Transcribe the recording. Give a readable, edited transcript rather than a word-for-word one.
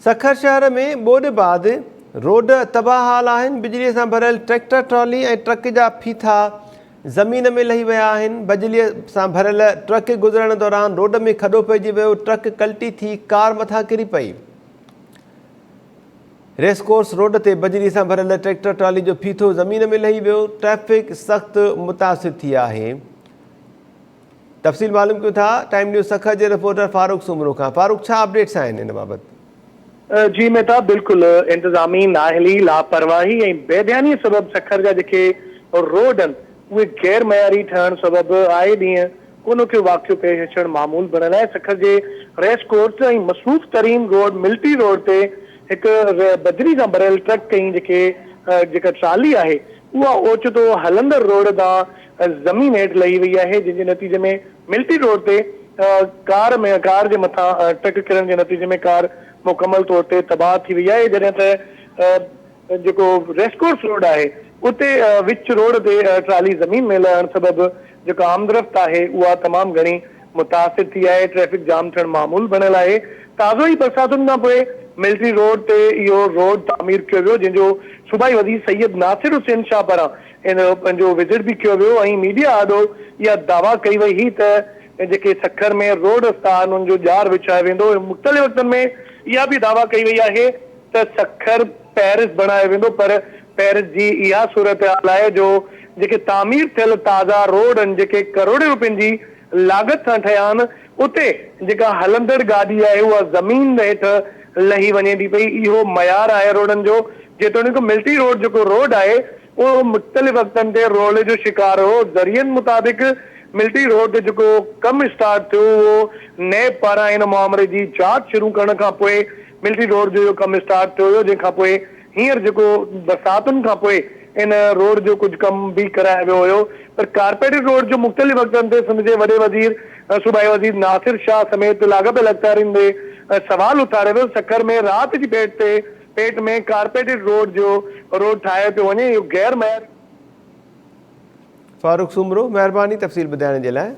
سکر شهر ۾ ٻوڏ بعد روڊ تباهه حال آهن، بجلي سان ڀريل ٽريڪٽر ٽرالي ۽ ٽرڪ جا ڦيٿا زمين ۾ لهي ويا آهن، بجلي سان ڀريل ٽرڪ گذرڻ دوران روڊ ۾ کڏو پئجي ويو، ٽرڪ ڪلٽي ٿي ڪار مٿان ڪري پئي. ريس ڪورس روڊ تي بجلي سان ڀريل ٽريڪٽر ٽرالي جو ڦيٿو زمين ۾ لهي ويو، ٽريفڪ سخت متاثر ٿي آهي. تفصيل معلوم ڪيون ٿا ٽائيم نيوز سکر جي رپورٽر فاروق سومرو کان فاروق ڇا اپڊيٽس آهن ان بابت. جي مهتاب بلڪل انتظامي نااهلي، لاپرواهي ۽ بي ڌياني سبب سکر جا جيڪي روڊ آهن اهي غير معياري ٺهڻ سبب آئي ڏينهن ڪو نه ڪو واقعو پيش اچڻ معمول بڻيل آهي سکر جي ريس ڪورس ۽ مصروف ترين روڊ ملٽري روڊ تي هڪ بجري سان ڀريل ٽرڪ ۽ جيڪي جيڪا ٽرالي آهي اها اوچتو هلندڙ روڊ تان زمين هيٺ لهي وئي آهي جنهن جي نتيجي ۾ ملٽري روڊ تي ڪار ۾ ڪار جي مٿان ٽرڪ ڪرڻ جي نتيجي ۾ ڪار مڪمل طور تي تباهه ٿي وئي آهي جڏهن ته جيڪو ريسڪورس روڊ آهي اتي وچ روڊ تي ٽرالي زمين ۾ لهڻ سبب جيڪا آمدرفت آهي اها تمام گهڻي متاثر ٿي آهي ٽريفڪ جام ٿيڻ معمول بڻيل آهي تازو ئي برساتن کان پوء ملٽري روڊ تي اهو روڊ تعمير ڪيو ويو جنهن جو صوبائي وزير سيد ناصر حسين شاهه پاران ان پنهنجو وزٽ به ڪيو ويو ۽ ميڊيا آڏو اها دعويٰ ڪئي وئي هئي ته جيڪي سکر ۾ روڊ رستا آهن ان جو ڄار وڇايو ويندو ۽ مختلف وقتن ۾ اها به دعويٰ ڪئي وئي آهي ته سکر پيرس بڻايو ويندو پر پيرس جي اها صورتحال آهي جو جيڪي تعمير ٿيل تازا روڊ آهن جيڪي ڪروڙين روپين جي لاڳت سان ٺهيا آهن اتي جيڪا هلندڙ گاڏي آهي اها زمين هيٺ لهي وڃي ٿي پئي اهو معيار آهي روڊن جو جيتوڻيڪ ملٽري روڊ جيڪو روڊ آهي اهو مختلف وقتن تي رولي جو شڪار هو، ذريعن مطابق ملٽري روڊ تي جيڪو ڪم اسٽارٽ ٿيو اهو نيب پاران ان مامري جي جاچ شروع ڪرڻ کانپوء ملٽري روڊ جو اهو ڪم اسٽارٽ ٿيو هيو جنهن کانپوء هينئر جيڪو برساتن کانپوء ان روڊ جو ڪجهه ڪم به ڪرايو ويو هيو پر ڪارپيٽڊ روڊ جو مختلف وقتن تي سنڌ جي وڏي وزير صوبائي وزير ناصر شاهه سميت لاڳاپيل اختيارين تي سوال اٿاريو ويو سکر ۾ رات جي پيٽ تي پيٽ ۾ ڪارپيٽڊ روڊ جو روڊ ٺاهيو پيو وڃي اهو غير معياري. فاروق سومرو مهرباني تفصيل ٻڌائڻ جي لاء.